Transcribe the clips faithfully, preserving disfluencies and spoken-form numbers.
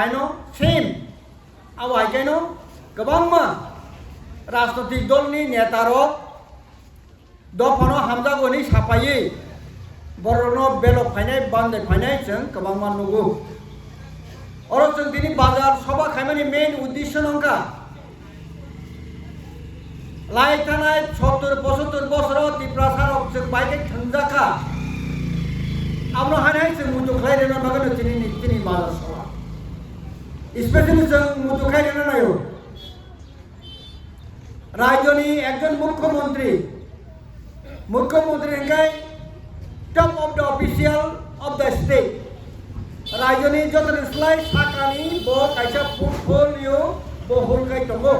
Haino same. Abo hai khe no kwbangma rajnotik dolni netarok dophano hamjago hwnwi sapaiwi borokno belok phainai, bandai phainai chwng kwbangma nugo. Oro chwng tini bazar soba khaimani main uddesho no wngkha lai thanai sottor pochottor bosoro Tiprasarok chwng bai khe thwngjak kha. Abono hai hai chwng muitu khlai rwna bagwi no tini, tini bazar soba. Especially chwng muitu khai rwna naio. Rajyoni ekjon mukhyamantri, mukhyamantri hwnkhe top of the official of the state. Rajyoni jotoni slai sakani bo kaisa portfolio bo hol khai tongo.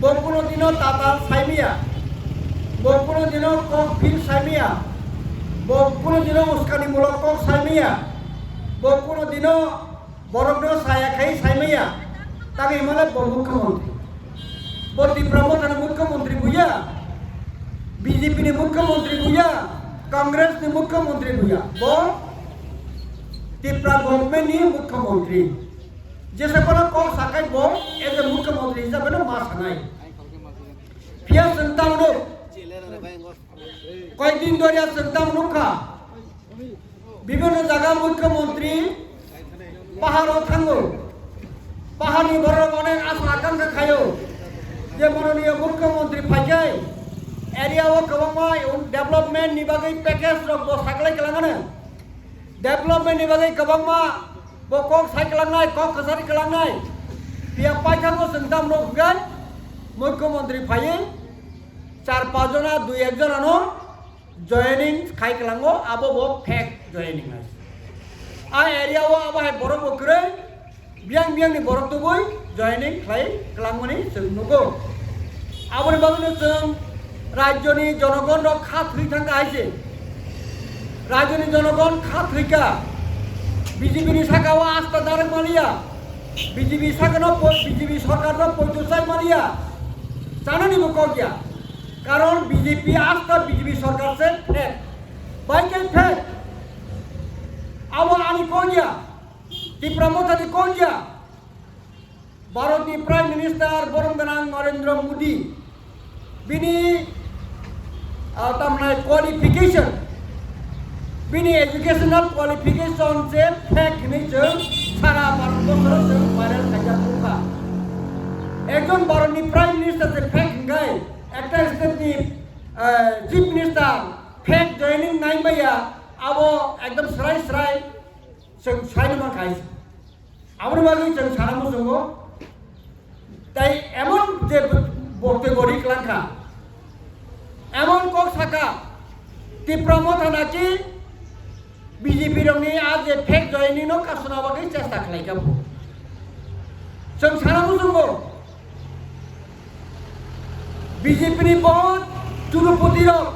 Bo kuno dino tatal saimaya, bo kuno dino kok phil saimaya, bo kuno dino uskanimulok kok saimaya, bo kuno dino borokno saya khai saimaya, tamo himale bo mukhyamantri. Bo Tipra Mothani mukhyamantri buya, B J P ni mukhyamantri buya, Congress ni mukhyamantri buya. Bo Tipra government ni mukhyamantri. Jesa kono kok sakai bo as a mukhyamantri hisabe no ma sanai. Phiya chwng tamo no. Koyekdin dhoriya chwng tamo nukha, bibhinno jaga mukhyamantri paharo thango, paharni borok onek asa akankha khaio je mananiya mukhyamantri phaikhe area o kwbangma development ni bagwi package rok bo saklai kwlangano, development ni bagwi kwbangma bo kok sai kwlangnai, kok kwchari kwlangnai. Phiya paithago chwng tamo nukha, mukhyamantri phaiwi char panch jona, dui ek jona no joining khai kwlango, abo bo fake joining hai. A area o abo hai borok bo kwrwi, biyang biyang ni borok tubui joining khlai kwlangmani chwng nugo. Aboni bagwino chwng rajyoni jonogon rok kha thwi thangkha hai se. Rajyoni jonogon kha thwikha. B J P ni saka o asta narwk maliya. B J P saka no po-, B J P sorkar no poito chai maliya. Chanani bo kok ya. Karon B J P asta B J P sorkar se fake. Bai khe fake. Abo ani kok ya. Tipra Mothani kok ya. Bharatni Prime Minister borom gwnang Narendra Modi bini, ah, tamnai qualification, bini educational qualification je fake hinwi chwng sara Bharat borsoro chwng viral khaijak nukha. Ekjon Bharatni Prime Minister je fake hinkhai, ekta state ni, ah, Chief Minister fake joining nai maya, abo ekdom srai srai chwng saino mankha. Aboni bagwi chwng sana muchungo. Tai emon je boktobyo ri kwlangkha, emon kok saka, Tipra Motha naki B J P rokni a je fake joining no kasuna bagwi chesta khlaikha bo. Chwng sana muchungo, B J P ni bo churupoti rok,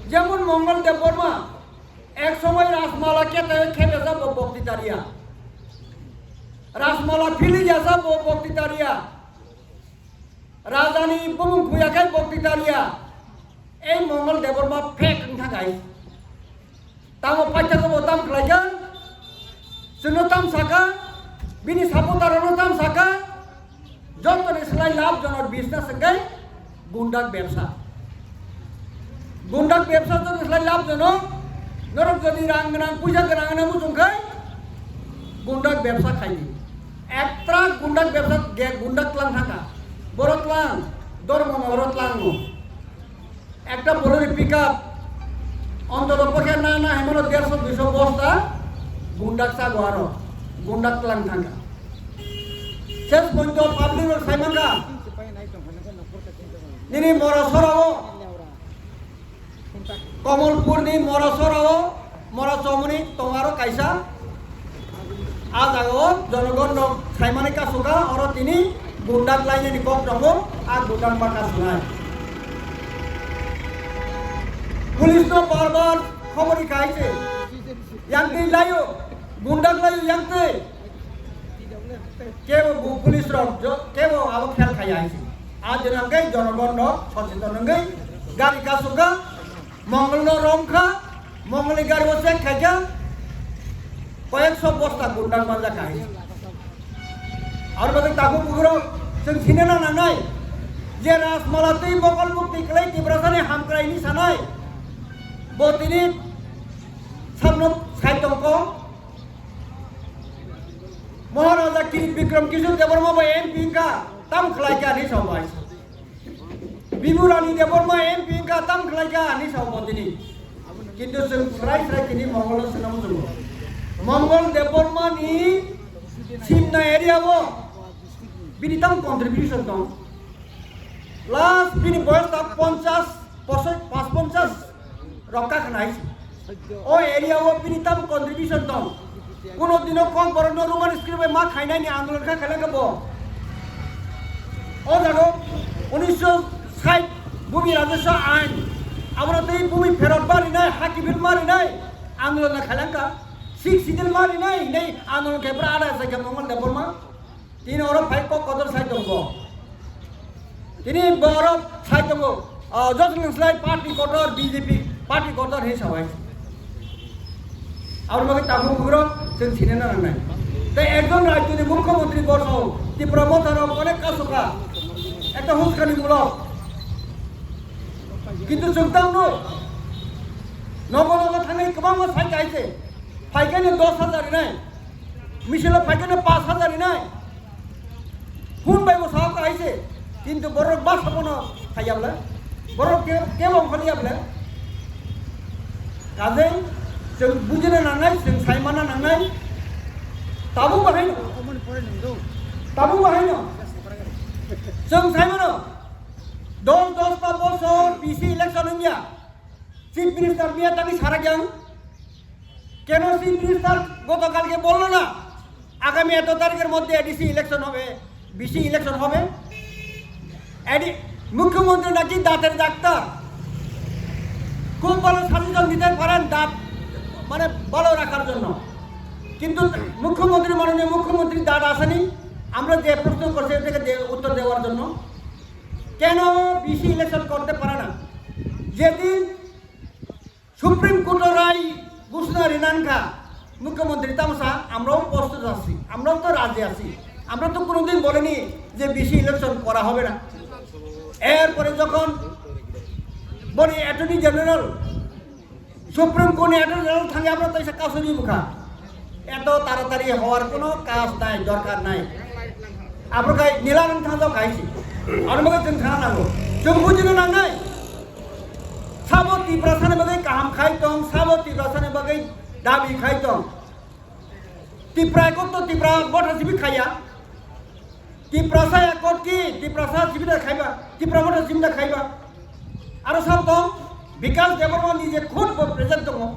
jemon Mongol Debbarma, ek somoi Rajmala kete khebesa bo bokti tariya. Rajmala phili jasa bo bokti tariya. Rajani bumung khuya khai bokti tariya. Ei Mongol Debbarma fake wngkha guys. Tamo paithago bo tam khlaikha. Chwngno tam saka. Bini supporter rokno tam saka. Jotoni slai labhjonok business hwnkhe gundak bebsa. Gundak bebsa jotoni slai labhjonok. Norok jodi rang gwnang, puisa gwnang hwnwi muchung khai gundak bebsa khaidi. Ektra gundak bebsa ge gundak tlang thangkha. Borok tlang, dormo no oro tlango. Ekta Bolero pickup, ontoto pokhe na na hemano derso duiso bosta gundak chago aro, gundak tlang thangkha. Ses pointo public rok sai mankha, nini Mora sorao, Komolpurni Mora sorao, Mora chomoni tong aro kaisa, a jagao jonogon rok saimani kasukha, oro tini gundak lainani kok tongo, a gundak ma kasunai. Police no bar bar khobor rikha hai se, yang twi laio, gundak laio yang twi. Kebo bu police rok jo, kebo abo khel khaya hai se. A jona hwnkhe jonogon rok socheton wngwi gari kasukha, Mongol no romkha, Mongol ni gari o check khaikha, koyekso bosta gundang manjak hai. Aro bagwi takhuk bugrok chwng sinina nangnai je Rajmala twi mokol mukti kwlai Tiprasani hamkrai hinwi sanai. Bo tini samno sai tongkho. Maharaja Kirit Bikram Kishore Debbarma bo M P wngkha, tam khlai kha hinwi sa bai. Bibu Rani Debbarma M P wngkha, tam khlai kha hinwi sa bo tini. Kintu chwng srai srai tini Mongol no swnam tongo. Mongol Debbarma ni Simna area o bini tam contribution tong. Last bini boyos ta ponchash, poso-, pas ponchash rokka khnai. O area o bini tam contribution tong. Kuno dino kok borok no Roman script bai ma khainai ni andolon kha khailangkha bo. O jago unisho sait Bhumi Rajaswa Ain. Abono tei bhumi pherot ma rinai, ha kiphil ma rinai andolon khailangkha. Six Schedule ma rinai hinwi andolon khe bwra ada sai khe Mongol Debbarma. Tini oro phai kok kotor sai tongo. Tini borok sai tongo. Ah, Josling Slai party kotor, B J P party kotor hinwi sabai. Aboni bagwi takhuk bugrok chwng sinina nangnai. Tei ekjon rajyoni mukhyamantri borok Tipra Motha rok onek kasu kha. Ekta huskanimulok. Kintu chwng tamo nogo nogo thangwi kwbangma sai kaise. Phaikhe dos hajar rinai. Misilo phaikhe pas hajar rinai. Phone bai bo sahab kahai se, kintu borok ba sabono khaiya bole, borok ke, ke bong khaliya bole. Kajai, chwng bujina nangnai, chwng saimana nangnai. Tabuk bahai no, tabuk bahai no, chwng saimano, dos, dos ta bosor B C election wngya. Chief Minister miya tangwi sarak yang, keno Chief Minister gotokalke bollo na, agami eto tarikher moddhe A D C election hobe, B C election hobe? A D, মুখ্যমন্ত্রী নাকি দাঁতের ডাক্তার, খুব ভালো সাজেশন দিতে পারেন দাঁত মানে ভালো রাখার জন্য, কিন্তু মুখ্যমন্ত্রী, মাননীয় মুখ্যমন্ত্রী দাঁত আসেনি, আমরা যে প্রশ্ন করছি এটাকে দে-, উত্তর দেওয়ার জন্য। কেন বিসি ইলেকশন করতে পারে না? যেদিন সুপ্রিম কোর্টের রায় ঘোষণা রিনানকা মুখ্যমন্ত্রী তামসা, আমরাও প্রস্তুত আছি, আমরাও তো রাজি আছি। আমরা তো কোনোদিন বলিনি যে বিসি ইলেকশন করা হবে না। এরপরে যখন বলি অ্যাটর্নি জেনারেল সুপ্রিম কোর্টে অ্যাটর্নি জেনারেল থাকে, আমরা তো এসে কাছে নিব খা। এত তাড়াতাড়ি হওয়ার কোনো কাজ নাই, দরকার নাই। আপনার কাছে নীলারং থাকলেও খাইছি। আর আমাকে তুমি খানা নাগো। চোখ বুঝিনো না নাই। Sabo Tiprasani bagwi kaham khai tong, sabo Tiprasani bagwi dabi khai tong. Tipra ekot to Tipra Motha sibi khaiya. Tiprasa ekot ki, Tiprasa sibi da khaiba, Tipra Motha sibi da khaiba. Aro sabo tong, Bikash Debbarma nije khud bo present tongo.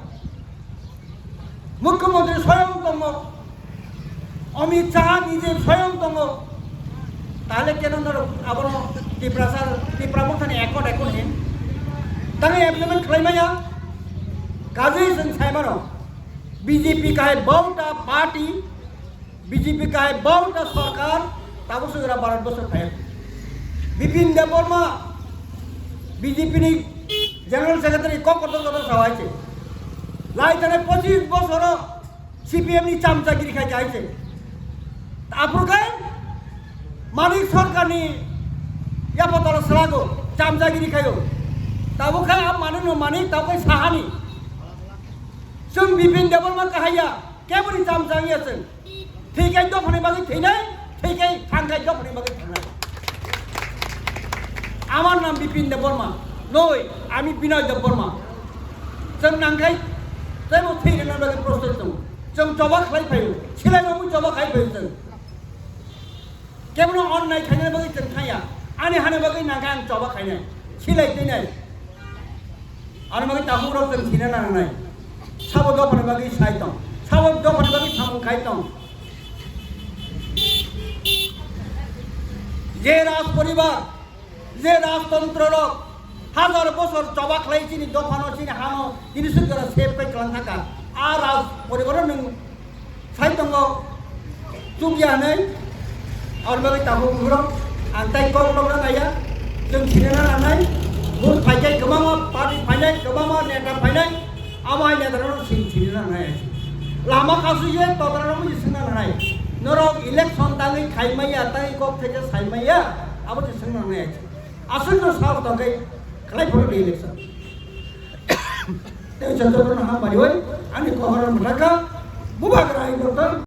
মুখ্যমন্ত্রী স্বয়ং tongo, অমিত শাহ নিজে স্বয়ং tongo, তাহলে কেন ধরো আবার ত্রিপুরা স্যার, ত্রিপুরা মথানি একট এখন হেন? তাহলে ইমপ্লিমেন্ট খাইমায়া কাজেই जों সাইমানো বিজেপি কাহে বারোটা পার্টি, বিজেপি কাহে বারোটা সরকার, তাবো সুগরা ভারতবর্ষ ফায়ার। বিপিন দেববর্মা বিজেপি নি জেনারেল সেক্রেটারি কম কত কত সবাইছে। Lai thani pochis bosoro C P M ni chamchagiri khai kaise. Aphuru khai Manik Sarkar ni yapatalo selago chamchagiri khayo. Tabo khai a Manik no Manik tabo khai sahani. Chwng Bipin Debbarma kahaya keboni chamchang ya chwng. Thwikai dophani bagwi thwinai, thwikai thangkai dophani bagwi thangnai. আমার নাম বিপিন দেববর্মা নয়, আমি বিনয় Debbarma. Chwng nangkhai teibo thwi rwna bagwi prostot tongo. Chwng choba khlai phaio, silai mamwi choba khai phaio chwng. Kebono onnai khaina bagwi chwng thangya, ani hana bagwi nangkha ang choba khainai, silai teinai. Ano bagwi tabuk rok chwng thina nangnai. Sabo dophani bagwi sai tong. Sabo dophani bagwi samung khai tong. Je raj poribar, je rajtontro rok hajar bosor choba khlai chini dophano chini hano tini sujara sep kai klang thaka. A raj poribar nwng Sai tongo chukya hinwi, aboni bagwi tabuk bugrok ang tai kok nokna naiya, chwng sinina nangnai, vote phaikhai kwbangma party phainai, kwbangma neta phainai, abo hai neta rok chwng sinina nangnai. Lama kasu ye todra romo je singna nanai. Norok election tangwi khai maya, tangwi kok theke sai maya, abo je singna nanai. Aswk no sahos tongkhe khlai phuru election. Tei chajak no ham bari oi, ani kohoran mutaka, bubagra ai doktor.